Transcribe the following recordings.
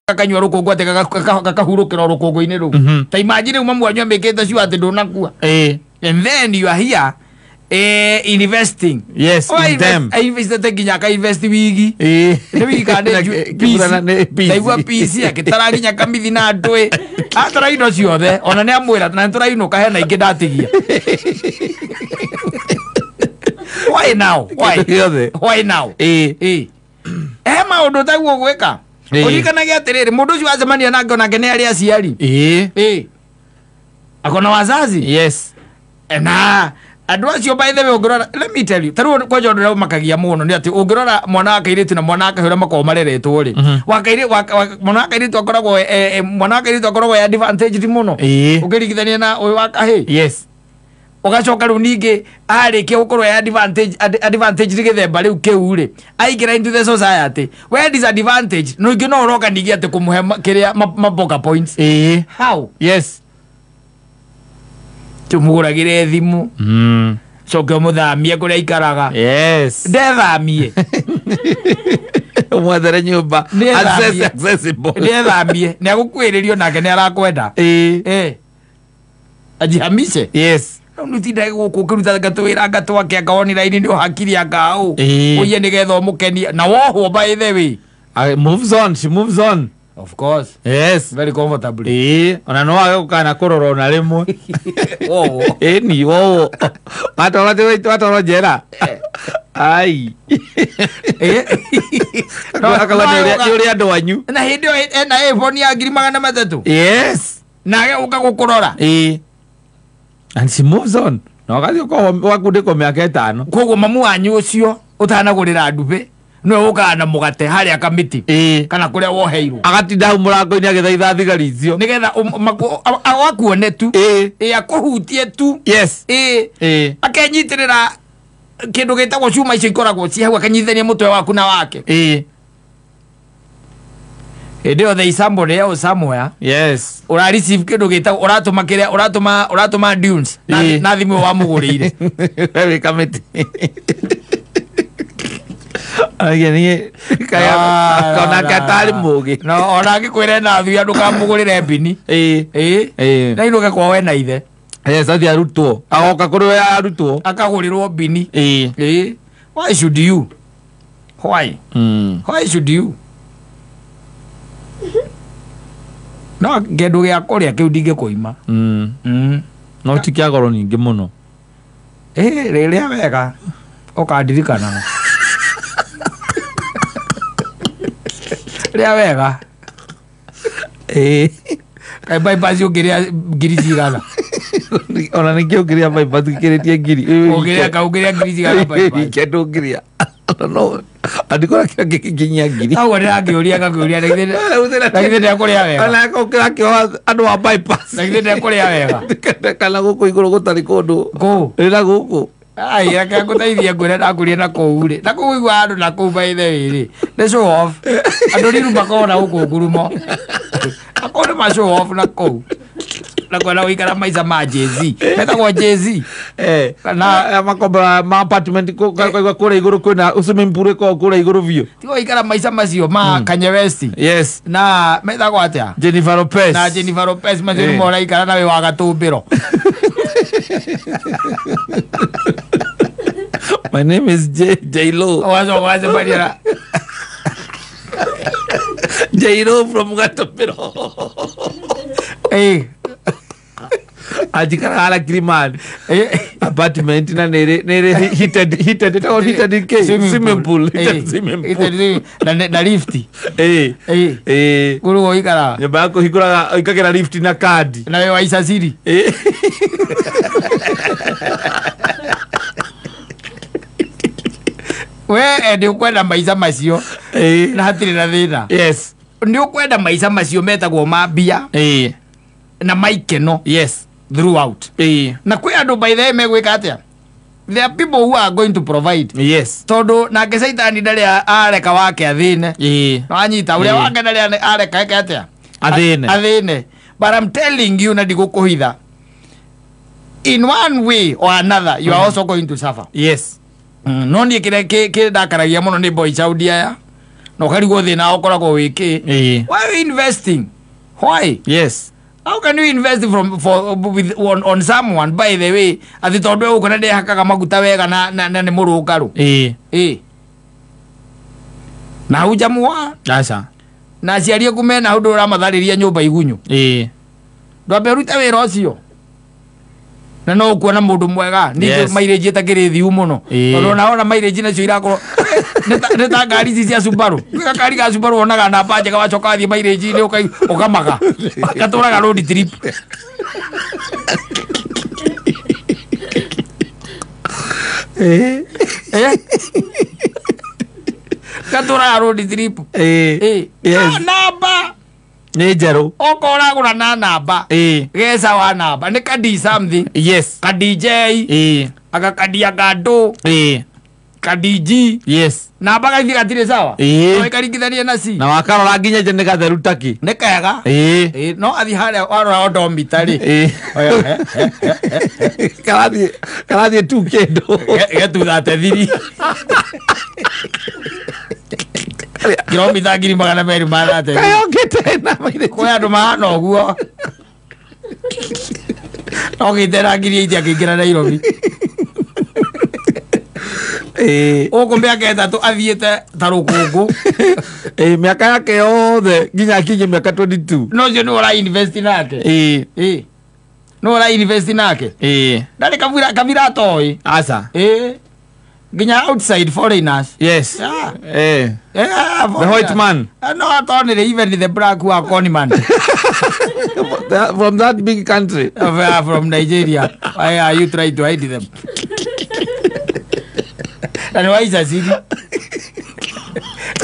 Gakanyua rũkũngũ atĩ gakahurũkĩra rũkũngũ-inĩ rũu. Ta imagine rĩu mamu wanyu amĩkĩte sure atĩ ndũnakua. And then you are here investing. Yes, Oh, in them. Investete nginya akainvest wigi. Nĩ wigi kana nĩ Kĩburana nĩ piece. Ndaigua pici akĩtara nginya kamithi na ndũĩ atara indo ciothe ona nĩ amwĩra na nĩtũrainũka hena ingĩ ndatigia. Why now? Why? Kĩndũ gĩothe. Why now? He maũndũ taguo gwĩka. Ũririkanage atĩrĩrĩ, mũndũ ũcio wacemania nake onake nĩ arĩ aciari. Akona wazazi. Na andũ acio, by the way, ũngĩrora, let me tell you, ta rĩu kwanja ũndũ ũrĩa ũmakagia mũno nĩ atĩ ũngĩrora mwana wa kairĩtu na mwana wa kahĩĩ ũrĩa makoragwo mareretwo rĩ, mwana wa kairĩtu akoragwo mwana wa kairĩtu akoragwo e advantaged mũno ũkĩringithania na ũyũ wa kahĩĩ. Ũgacoka rĩu ningĩ arĩkia gũkorwo e advantage gĩthemba rĩu kĩu rĩ, aingĩra into the society, we disadvantage no ingĩ no ũroka ningĩ atĩ kũmũhe kĩrĩa maboka points. How? Tũmũgũragĩre thimũ, coke ũmũthamie kũrĩa aikaraga. Ndethamie. Mwethere nyũmba. Nĩethamie. Accessible. Ndethamie, nĩ agũkuĩrĩrio nake nĩ arakwenda. Ajihamishe. Rĩu nĩ ũtindage gũkũ ũkĩruta ngatwĩra ngatwake anga online nĩ ũhakiri anga ũ ũiye nĩgetha ũmũkenie na wohwo, by the way. Moves on, she moves on. Of course. Very comfortably. Ona no wage gũkana kũrora ona rĩmwe. Wohwo. Ĩni wowo watwarwo njera ai. Akauga nĩ ũrĩa andũ anyu. Na hĩndĩ ĩyo ena iPhone ya 300,000. Nage ũka gũkũrora. And she moves on na ũgathiĩ ũkohwo wakundĩkwo mĩaka 5. Koguo mamu wanyu ũcio ũtanagũrĩra ndumbĩ nĩwe ũkaga na mũgate harĩa kamĩtĩ kana kũrĩa woheirwo. Agatinda hau mũrango-inĩ agĩthaitha thigari icio. Nĩgetha akuone tu. Akũhutie tu. Akenyitĩrĩra kĩndũ gĩtagwo cuma icio ikoragwo ci hau, akanyitithania mũtwe waku na wake. Hĩndĩ ĩyo there is somebody else somewhere ũra receive kĩndũ gĩtagwo ũratũma kĩrĩa ũratũma dunes na na thimũ ĩyo wamũgũrĩire. Wĩ kamĩtĩ. Aragia niĩ kona katarĩ mũgĩ. No ona angĩkwĩra ena thuya, ndũkamũgũrĩre mbini. Na inũke kwao ena ithe. Yes, athiĩ arutwo, agoka kũrĩ we arutwo. Akagũrĩrwo mbini. Why should you? Why? Why should you? No kĩndũ gĩa kũrĩa kĩu ndingĩkũima. No ti kĩa goro ningĩ mũno. Rĩrĩa wega ũkandirikanaga, rĩa wega. Kaĩ bypass ũngĩrĩa ngiri cigana? Ona nĩkĩ ũngĩrĩa bypass gĩkĩrĩtie ngiri? Ũngĩrĩa ngiri cigana bypass? Ike ndũngĩrĩa no andikora kĩo gĩkinyia ngiri. Hau ndĩrakĩũria, ngakĩũria, na githĩ ndekũrĩa wega? Ona ũkĩrakĩoha andũ a bypass. Na githĩ ndekũrĩa wega? Kana gũkũ igũrũ gũtarĩ kũndũ. Kũu? Ĩna gũkũ. Ai, reke ngũteithie, ngwĩre ndakũria na kũu rĩ, na kũu igua andũ na kũu, by the way rĩ, nĩ show off. Andũ riru makoragwo na gũkũ ngurumo na kũu nĩ ma show off na kũu na kwenda gũikara maica ma Jay-Z, metagwo Jay-Z. Makomba ma apartment kaigua kũrĩa igũrũ kwĩna swimming pool ĩkoragwo kũrĩa igũrũ biũ. Tiga gũikara maica macio ma Kanye West na metagwo atĩa? Jennifer Lopez. Na Jennifer Lopez, macio nĩmo ũraikara na wĩ wa gatũmbĩro. My name is J J Lo. Ũgacoka ũgacemania na J Lo from Gatũmbĩro. Anjikaraga na Kilimani apartment na nĩrĩ heated, ĩtagwo heated kĩ? Swimming pool, heated swimming pool. Heated swimming- na lift. Kũrĩ ũikaraga. Nyũmba yaku hingũraga ũikagĩra lift na kandi. Na wĩ wa icaciri. We nĩ ũkwenda maica macio na hatirĩ na thĩna. Nĩ ũkwenda maica macio metagwo ma mbia na maikeno throughout. Na kwĩ andũ, by the way, megwĩka atĩa? There are people who are going to provide, tondũ nake caitani ndarĩ areka wake athĩne. Wanyita ũrĩa wake ndarĩ areka eke atĩa? Athĩne. Athĩne. But I'm telling you, na ndigũkũhitha, in one way or another you are also going to suffer. No niĩ kĩrĩa ndakaragia mũno nĩ boy child aya Na ũkarigwo thĩna ũkoragwo wĩ kĩ. Ĩĩ. Why are you investing? Why? Yes. How can you invest from for with on someone, by the way, athi tondu egũkona ndehakaga maguta wega na nĩ mũrũngarũ? Ĩĩ. Ĩ, na hujamua. Aca. Na aciari aku mena hau, ndũramatharĩria nyũmba igunyũ. Ĩĩ. Ndwambe ũrute wĩra ũcio na no ũkuona mũndũ mwega ningĩ. Yes. Mileage ĩtakĩrĩ thiu mũno. Ĩĩ. Tondũ ona wona mileage nacio irakorwo nĩ ta ngari ici cia Subaru. Gwĩ gakari ga Subaru wonaga namba njega, wacoka wathiĩ mileage-inĩ ũkamaga gatũraga road trip. Ĩĩ. Eh? Gatũraga road trip. Ĩĩ. Ĩ. Yes. No, namba Nĩ njerũ. okorwo ũragũra na namba, Ĩĩ. geca wa namba nĩ kadi something, Yes. ka DJ, Ĩĩ. aka kadia kandũ, Ĩĩ. ka DG. Yes. Namba gaithi gatirĩ sawa. Ĩĩ. No ĩkaringithania na C. Na wakarora nginya nje nĩ gatheru taki. Nĩ kega. Ĩĩ. Ĩ, no athi harĩa warora odomita rĩ, Ĩĩ. Karathiĩ tu kĩndũ. Getutha thiri kilomita 233,000. Kayokĩte na mileage. Kwĩ andũ mahana ũguo, no gĩte 80,000 akĩingĩra Nairobi. Ĩĩ. Gũkũ mĩaka 3 athiĩte ta rũkũngũ. Ĩĩ, mĩaka yake yothe nginya akinye mĩaka 22. No ũcio nĩ ũra invest nake. Ĩĩ. Ĩ, nĩ ũra invest nake. Ĩĩ. Ndarĩ kabira kabira atoĩ. Aca. Ĩ, nginya outside foreigners. Yes. Yeah. Eh. Yeah, The white man. No atonire even the black who are con man. From that big country. From Nigeria. Why are you trying to hide them? Na nĩ waica ciri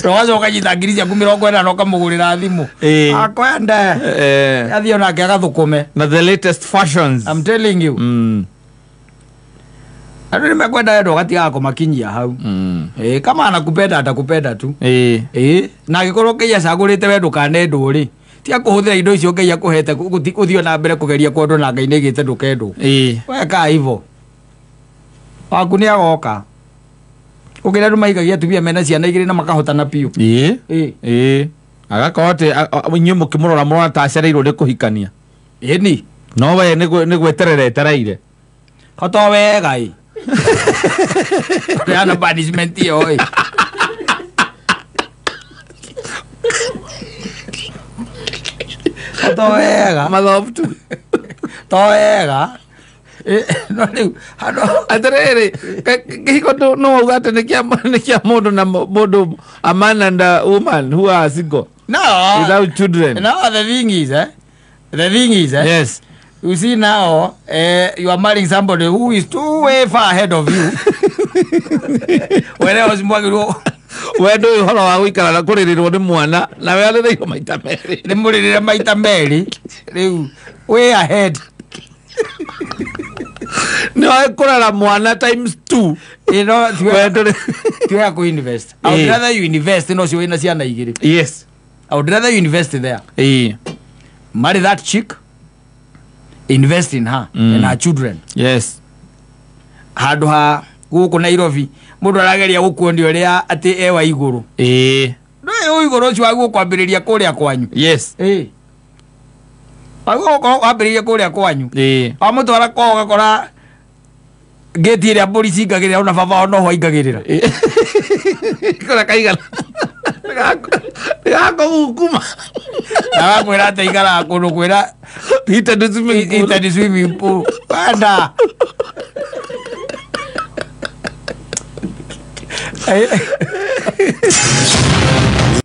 wacoka nyita 40,000 ũkamũgũrĩra thimũ. Ĩĩ. Akwende. Eh. Athiĩ onake agathũkũme. Na the latest fashions. I'm telling you, andũ nĩ mekwenda wendo ũgatigaga kũmakinyia hau. Ĩ, kama anakupenda atakupenda tu. Ĩĩ. Ĩ, na angĩkorwo Ngai acagũrĩte we ndũkanendwo rĩ, tiga kũhũthĩra indo icio Ngai akũhete ũthiĩ na mbere kũgeria kwendwo na Ngai nĩgĩte ndũkendwo. Ĩĩ. Weka hivyo waku nĩ agoka ũkĩrĩa andũ maikagia atumia mena ciana igĩrĩ na makahotana biũ. Ĩĩ. Ĩ. Ĩĩ. Agakorwo atĩ inyuĩ mũkĩmũrora mũrona ta acereirwo nĩ kũhikania. Ĩni. No we nĩ gweterera etereire. Hoto wega ĩ yana punishment ĩyo ĩ. Hoto wega. Mathobu tu. To wega. Ĩ, no rĩu handũ Atĩrĩrĩ, kĩhiko no wauga atĩ nĩ kĩa mũndũ na mũndũ, a man and a woman who are single no without children. No, the thing is, eh? The thing is, eh? Yes. You see now, you are marrying somebody who is too way far ahead of you. Whereas mwagĩrĩirwo We ndũĩ ũhoro wa gũikara na kũrĩrĩrwo nĩ mwana na we arĩrĩirwo maita merĩ. Nĩ mũrĩrĩre maita merĩ rĩu, way ahead. Nĩ oĩ kũrera mwana times two. You know, We ndũrĩ tiwega kũ invest. I would Eh. rather you invest no ũcio wĩna ciana igĩrĩ. Yes. I would rather you invest there. Ĩĩ. Marry that chick, invest in her and her children. Yes. Handũ ha gũkũ Nairobi mũndũ arageria gũkuonia ũrĩa atĩ ewa igũrũ. Ĩĩ. Ndũĩ ũigũrũ ũcio waguo kwambĩrĩria kũrĩa kwanyu. Yes. Ĩ, waguo gũkorwo wambĩrĩria kũrĩa kwanyu. Ĩĩ. Wamũtwara kwao ũgakora ngĩti ĩrĩa mbũri cingagĩrĩra ona baba wao noho aingagĩrĩra. Kũrĩa kaigana nĩgakũgukuma. Agakwĩra atĩ aikaraga kũndũ kwĩra heated swimming pool. Heated swimming pool wenda.